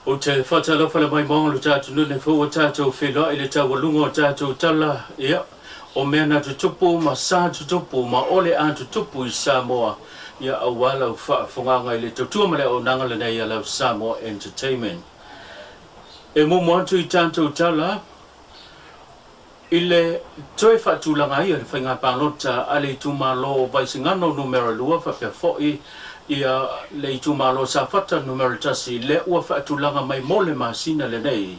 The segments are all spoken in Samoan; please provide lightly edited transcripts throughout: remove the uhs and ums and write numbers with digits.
Ou te faatalofa le maimoaga lo tatou nuu nei foi ua tatou feiloai i le taualuga o tatou tala, ia, o mea na tutupu ma sa tutupu ma o le a tutupu i Samoa, ia, aua lau faafofogaaga i le tautua ma le auaunaga lenei a lau Samoa Entertainment. E muamua atu i tatou tala, I le toe faatulaga ai o le faiga palota a le itumalo o Vaisigano Numera 2 faapea foi ia le itumalo Safata Numera 1 lea ua faatulaga mai mo le masina lenei,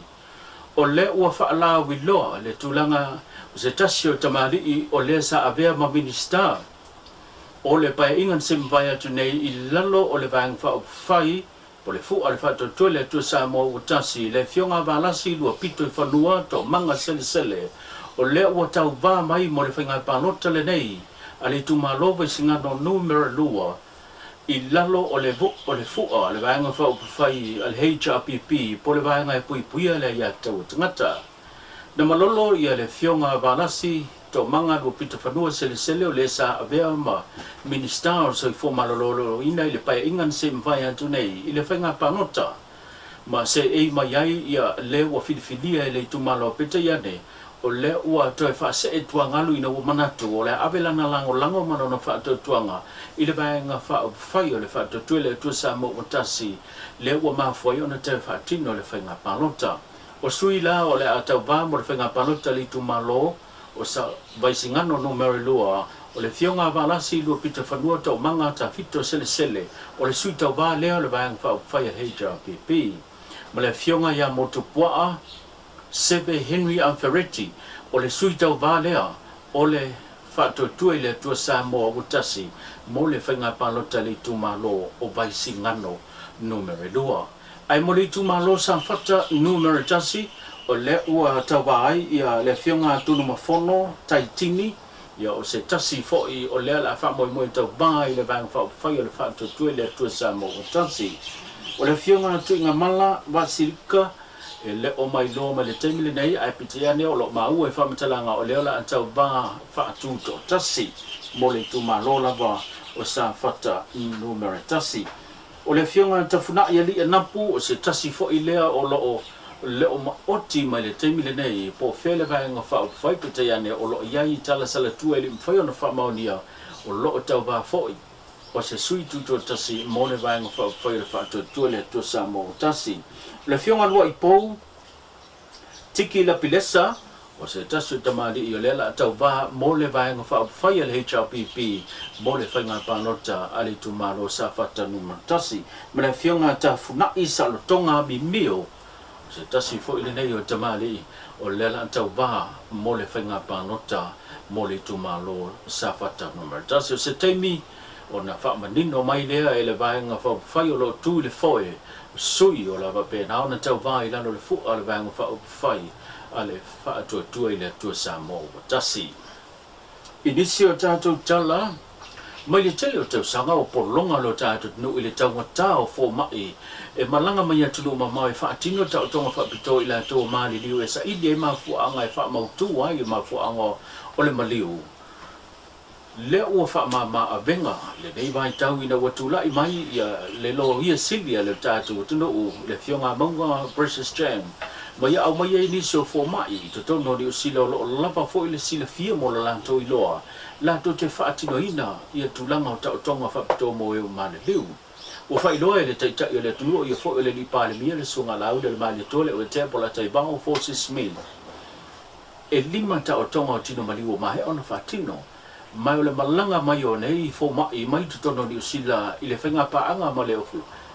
o lea ua faalauiloa le tulaga o se tasi o tamalii o lea sa avea ma Minisita o le Paeaiga na se mavae atu nei i lalo o le Vaega Faaupufai O le fua le faatoatoa le Atua Samoa ua tasi, le Afioga a Valasi Luapito i fanua, Toomaga Selesele, o lea ua tauvā mai mo le faiga palota lenei a le itumalo Vaisigano Numera 2 i lalo o le o le fua le Vaega Faaupufai a le HRPP po o le Vaega e Puipuia le Aiatatau a Tagata. Na malolo ia le Afioga a Valasi Toomaga Luapitofanua Selesele o lea sa avea ma Minisita o le Soifua Maloloina i le Paeaiga na se i mavae atu nei i le faiga palota ma seei mai ai ia le ua filifilia e le itumalo peitai ane o lea ua toe faasee tuagalu ina ua manatu o le a ave lana lagolago ma lona faatuatuaga i le Vaega Faaupufai o le Faatuatua i le Atua Samoa ua Tasi lea ua mafua ai ona toe faatino le faiga palota. O sui la o le a tauvā mo le faiga palota a le itumalo o Vaisigano Numera 2, o le Afioga a Valasi Luapitofanua Toomaga Tafito Selesele, o le sui tauvā lea o le Vaega Faaupufai a le HRPP, ma le Afioga ia Motupuaa Seve Henry Afereti, o le sui tauvā lea o le Faatuatua i le Atua Samoa ua Tasi mo le faiga palota a le itumalo o Vaisigano Numera 2. Ae mo le itumalo Safata Numera 1, o lea ua tauva ai ia le Afioga a Tunumafono Taitini, ia o se tasi foi o lea o le a faamoemoe tauva i le Vaega Faaupufai o le Faatuatua i le Atua Samoa ua Tasi. O le Afioga a Tuigamala Vasilika, e le o mailoa mai le taimi lenei, ae peitai ane o lo o maua i faamatalaga o lea o le a tauva faatutoatasi mo le itumalo lava o Safata Numera 1. O le Afioga a Tafunai Alii Anapu, o se tasi foi lea o lo o le o maoti mai le taimi lenei, po o fea le Vaega Faaupufai, peitai ane o lo o i ai i tala salatua e le i mafai ona faamaonia, o lo o tauvā foi o se sui tutoatasi mo le Vaega Faaupufai o le Faatuatua i le Atua Samoa ua Tasi. O le Afioga a Luaipou, Tiki Lapilesa, o se tasi o tamalii o lea la tauvā mo le Vaega Faaupufai a le HRPP mo le faiga palota a le itumalo Safata Numera 1, ma le Afioga a Tafunai Salotoga Mimio, o se tasi foi lenei o tamalii o lea la tauvā mo le faiga palota mo le itumalo Safata Numera 1. O se taimi ona faamanino mai lea e le Vaega Faaupufai o lo o tu i le foe Sui o le a faapena ona tauvā i lalo o le fua o le Vaega Faaupufai a le Faatuatua i le Atua Samoa ua Tasi. I nisi o tatou tala, mai le tele o tausaga o pologa lo tatou atunuu i le taugatā o fomai e malaga mai atunuu mamao e faatino taotoga faapitoa i latou o maliliu e saili ai mafuaaga e faamautu ai le mafuaaga o le maliu. Lea ua faamama avega lenei vaitau ina ua tulai mai ia le Loia Sili a le tatou atunuu, le Afioga a Mauga Precious Chang, ma ia aumai ai nisi o fomai i totonu o Niu Sila o lo o lava foi le silafia mo le latou iloa latou te faatinoina ia tulaga o taotoga faapitoa mo e ua maliliu. Ua faailoa e le Taitai o le atunuu o ia foi o le Alii Palemia le Susuga Laauli o le Malietoa le Oetea Polataivao Fosi Smith, E lima taotoga o tino maliu o maea ona faatino, ma o le malaga mai o nei fomai mai totonu o Niu Sila i le faigapaaga ma le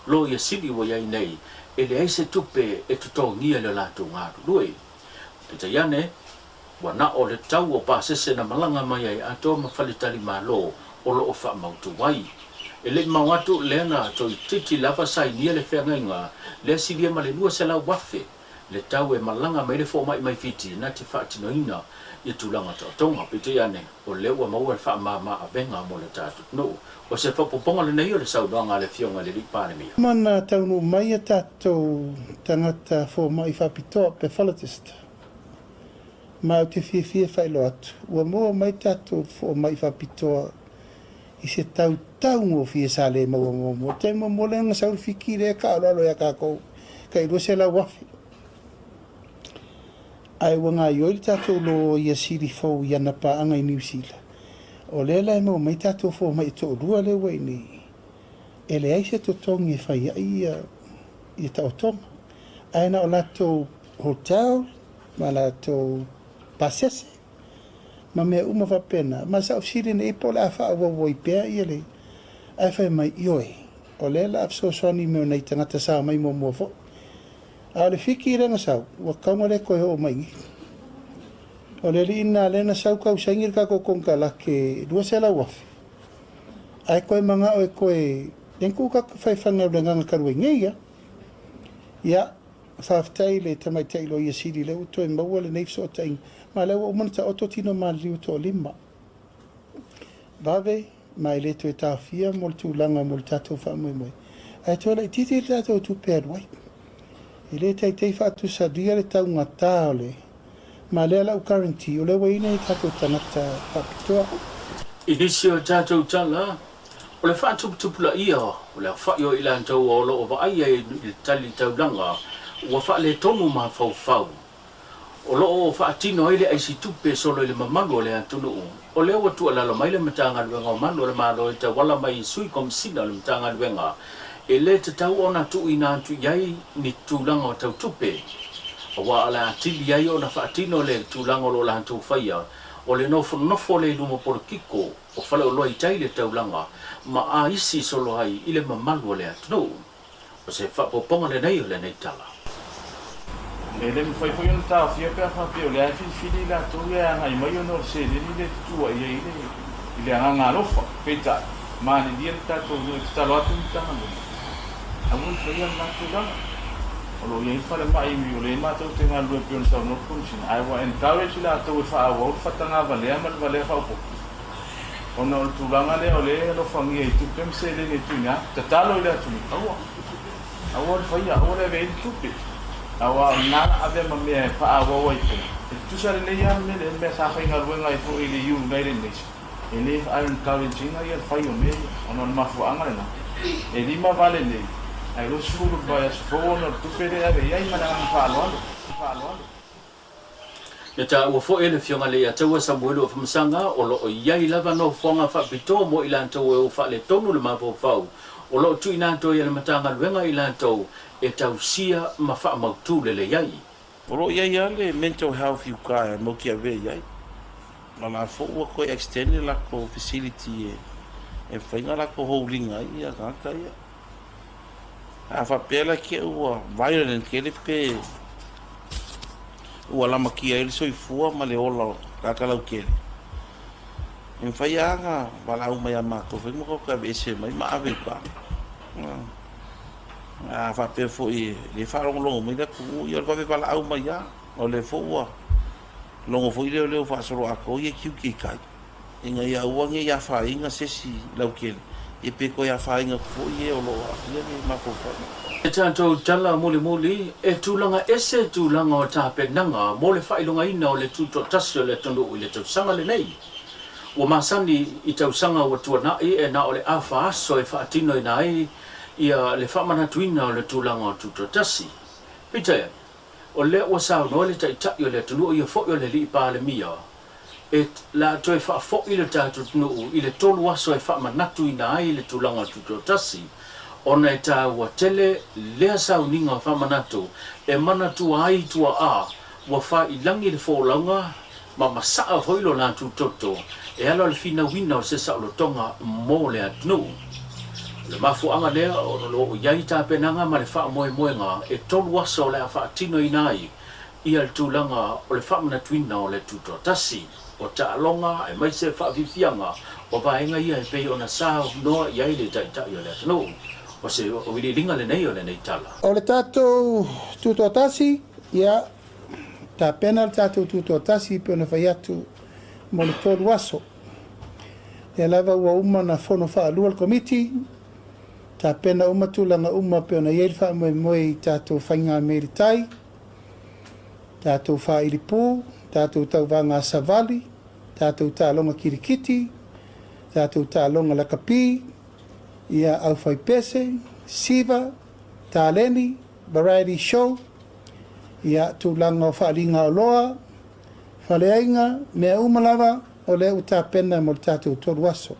Loia Sili ua i ai nei, e leai se tupe e totogia i le latou galulue. Peitai ane, ua na o le tau o pasese na malaga mai ai atoa ma faletalimalo o lo o faamautu ai. E le i mau atu lea na toeitiiti lava sainia le feagaiga lea silia ma le 200,000 le tau e malaga mai le fomai mai Fiti na te faatinoina ia tulaga taotoga. Peitai ane, o lea ua maua le faamama avega mo le tatou atunuu. O se faaopoopoga lenei o le saunoaga a le Afioga i le Alii Palemia. Ma na taunuu mai a tatou tagata fomai faapitoa, pathologist, ma ou te fiafia e faailoa atu, ua maua mai tatou fomai faapitoa i se tau taugofie sa le maua muamua. Taimi muamua lea na sau le Fiti lea e taaaloalo ia tatou. tai $200,000. Ae ua gaoioi le tatou Loia Sili fou i ana paaga i Niu Sila, o lea la e maua mai tatou fomai e toalua lea ua i inei, e leai se totogi e fai ai ia taotoga, ae na o latou hotel ma latou pasese ma mea uma faapena. Ma sa ou fesili nei po o le a faaauau ai pea ia le, ae fai mai, ioe, o lea o le a fesoasoani i mea o nai tagata sa omai muamua foi. A o le Fiti lea na sau, ua tatau ona le toe oo mai i inei. O le alii lena lea na sau tau saini le tatou konekarate $200,000, ae toe manao e toe, lea na tuu tatou faifaigaluegaga talu ai nei lava. Ia, faafetai i le Tamaitai Loia Sili lea ua toe maua lenei fesootaiga, ma o lea ua uma ona taoto tino maliliu e toalima. Vave ma e le toe taofia mo le tulaga mo le tatou faamoemoe, ae toe laitiiti le tatou tupe e alu ai. E le taitai faatusalia le taugata o le ma lea lau guarantee o lea ua i ai nai tatou tagata faapitoa. I nisi o tatou tala, o le faatuputupulaia o le aofa'i o i latou o lo o vaaia i le tali taulaga ua faaletonu mafaufau. O lo o faatino ai le aisitupe solo i le mamalu o le atunuu. O lea ua tuualalo mai le Matagaluega o Malu o le Malo e tauala mai i Sui Komesina o le Matagaluega e le tatau ona tuuina atu i ai ni tulaga o tau tupe, aua o le a atili ai ona faatino le tulaga o lo o latou faia o le nofonofo lea i luma polokiko o faleoloa i tai le taulaga ma aisi solo ai i le mamalu o le atunuu. O se faaopoopoga lenei o lenei tala. E le mafai foi ona taofia pe a faapea o lea e filifili i latou ia e agai mai ona o le seleni lea e tutuaia i le i le agaga alofa. Peitai, malilie le tatou nuu e tatalo atu le Matagaluega, aua le faia lena tulaga. O lo o i ai le falemai o lea matou te galulue pei ona saunoa le Komesina, ae ua encourage i latou e faaauau le fatagavalea ma le valea faaopoopo. Ona o le tulaga lea o lea e alofagia i tupe ma seleni e tuuina atu. Tatalo i le atunuu, aua, aua le faia, aua le ave ai le tupe, aua o lena la avea ma mea e faaauau ai pea. E tutusa lelei lava le mea lea, le mea sa faigaluega ai foi i le United Nations, e le encourage ina ia le fai o mea ia, ona o le mafuaaga lena, e 5 vale nei, ae 20 le vaiaso fou ona o le tupe lea e ave i ai ma le agaga faaaloalo. Na taua foi e le Afioga Leiataua Samuelu Afamasaga o lo o i ai lava nofoaga faapitoa mo i latou e o faaletonu le mafaufau o lo o tuuina atu ai e le Matagaluega i latou e tausia ma faamautu lelei ai. O lo o i ai lava le mental health i uka e matou te avea i ai. O la foi ua toe extend le latou facility e mafai ona latou hold ina ai tagata ia. A faapea la te i ua violent tele pe ua lamatia ai le soifua ma le ola o tagata lautele, e mafai lava ona valaau mai ia matou foi ma tatou toe aveese mai ma ave i uka. A faapea foi e le faalogologo mai le atunuu, ia o le vave valaau mai lava. O lea foi ua logo foi leoleo faasoloatoa ia e tiute i tai, ina ia aua ne i afaina se isi lautele, ia pe toe afaina atu foi e o lo o aafia le mafaufau. E tatou tala mulimuli, e tulaga ese tulaga o tapenaga mo le faailogaina o le tutoatasi o le atunuu i le tausaga lenei. Ua masani i tausaga ua tuanai e na o le afa aso e faatinoina ai ia le faamanatuina o le tulaga o tutoatasi. Peitai ane, o lea ua saunoa le Taitai o le atunuu ia foi o le Alii Palemia e la toe faafo'i le tatou atunuu i le 3 aso e faamanatuina ai le tulaga o le tutoatasi, ona e taua tele lea sauniga faamanatu e manatua ai tuaa ua faailagi le folauga ma masaa foi lo latou toto e ala o le finauina o se saolotoga mo le atunuu. O le mafuaaga lea o lo o i ai tapenaga ma le faamoemoega e 3 aso o le a faatinoina ai ia le tulaga o le faamanatuina o le tutoatasi, o taaloga aemaise faafiafiaga o vaega ia e pei ona saunoa i ai le Taitai o le atunuu. O se auiliiliga lenei o lenei tala. O le tatou tutoatasi, ia, tapena le tatou tutoatasi pei ona fai atu mo le 3 aso. Lea lava ua uma ona fono faalua le Komiti, tapena uma tulaga uma pei ona i ai le faamoemoe i tatou faigamea i le tai, tatou faailipu, tatou tauvaga savali, tatou taaloga kirikiti, tatou taaloga lakapi, ia aufaipese, siva, taleni. variety show, ia, tulaga o faaaliga oloa, faleaiga, mea uma lava o lea ua tapena mo le tatou 3 aso.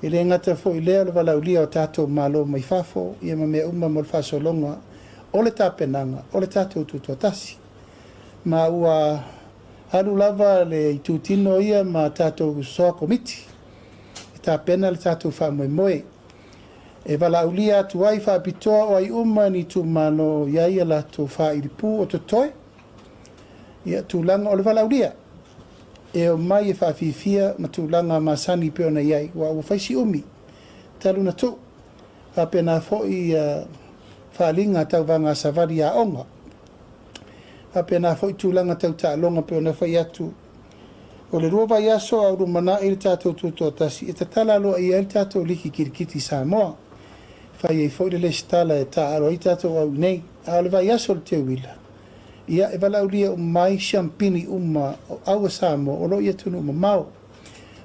E le gata foi i lea o le valaaulia o tatou malo mai fafo, ia ma mea uma mo le faasologa o le tapenaga o le tatou tutoatasi. Ma ua alu lava le itutino ia ma tatou soa komiti e tapena le tatou faamoemoe. E valaaulia atu ai faapitoa o ai uma ni itumalo i ai a latou faailipu o totoe, ia tulaga o le valaaulia e omai e faafiafia ma tulaga masani pei ona i ai, aua ua fai si umi talu ona tuu. Faapena foi faaaliga tau vaga savali aoga. Faapena foi tulaga tau taaloga pei ona fai atu, o le 2 vaiaso a o lumanai le tatou tutoatasi e tatala aloaia ai le tatou liki kirikiti i Samoa. Fai ai foi le lesitala e taaalo ai tatou au i inei. A o le vaiaso o le teuila, ia e valaaulia uma mai siampini uma o au a Samoa o lo o i atunuu mamao.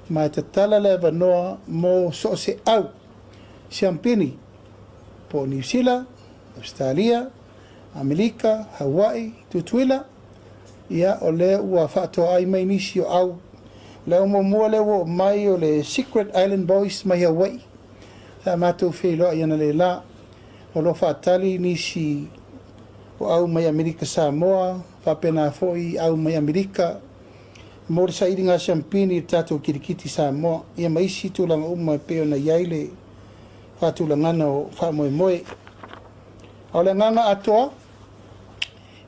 Ma e tatala le avanoa mo so o se au siampini po o Niu Sila, Ausetalia, Amerika, Hawaii, Tutuila, ia o lea ua faatoai mai nisi o au. O le au muamua lea ua oo mai o le Secret Island Boys mai Hawaii. Sa matou feiloai analeila. O lo o faatali nisi o au mai Amerika Samoa, faapena foi au mai Amerika mo le sailiga siampini i le tatou kirikiti Samoa, ia ma isi tulaga uma e pei ona i ai le faatulagana o faamoemoe. A o le agaga atoa,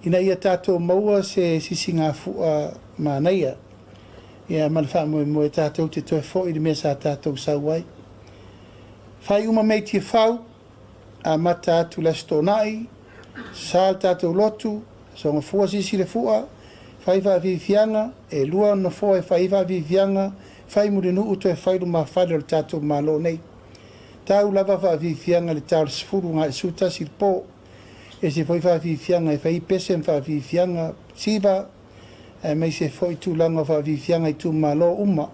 ina ia tatou maua se sisigafua manaia, ia ma le faamoemoe tatou te toe foi i le mea sa tatou sau ai. Fai uma mea i Tiafau, amata atu le Aso Toonai, sa le tatou lotu, Aso Gafua sisi le fua, fai faafiafiaga, e 2 nofoa e fai ai faafiafiaga, fai Mulinuu toe fai lumafale o le tatou Malo nei. Tau lava faafiafiaga i le ta o le 10 agai i le 11 i le po. Ese foi faafiafiaga e fai ai pese ma faafiafiaga siva, aemaise foi tulaga o faafiafiaga i itumalo uma.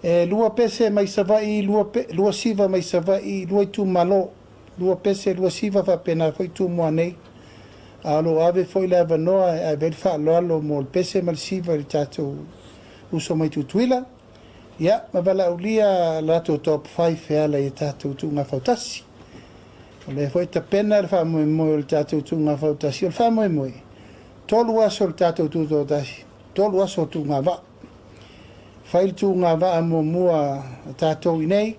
E 2 pese mai Savaii, 2 siva mai Savaii, 2 itumalo, 2 pese, 2 siva faapena foi Tumua nei. A o lo o ave foi le avanoa e ave ai le faaaloalo mo le pese ma le siva i le tatou uso mai Tutuila, ia, ma valaaulia latou top 5 e ala i a tatou tuuga fautasi. O lea foi tapena le faamoemoe o le tatou tuuga fautasi. O le faamoemoe, 3 aso o le tatou tutoatasi, 3 aso o tuuga vaa. Fai le tuuga vaa muamua a tatou i nei,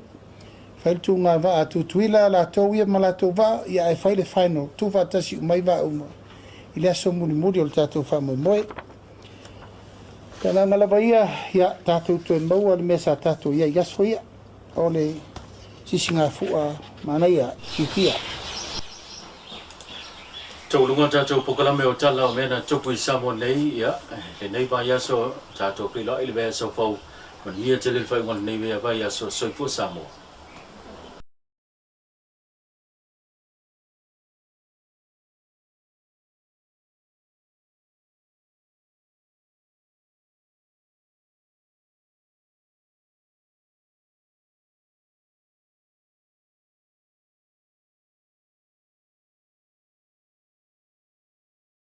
fai le tuuga vaa a Tutuila, latou ia ma latou vaa, ia ae fai le final, tuufaatasi umai vaa uma i le aso mulimuli o le tatou faamoemoe. O le agaga lava ia, ia tatou toe maua le mea sa tatou i ai i aso ia, o le sisigafua manaia fiafia. Taualuga tatou polokalame o Tala o Mea na Tupu i Samoa nei, ia, lenei vaiaso tatou feiloai i le vaiaso fou. Manuia tele le faaiuga o lenei vaiaso. Soifua Samoa.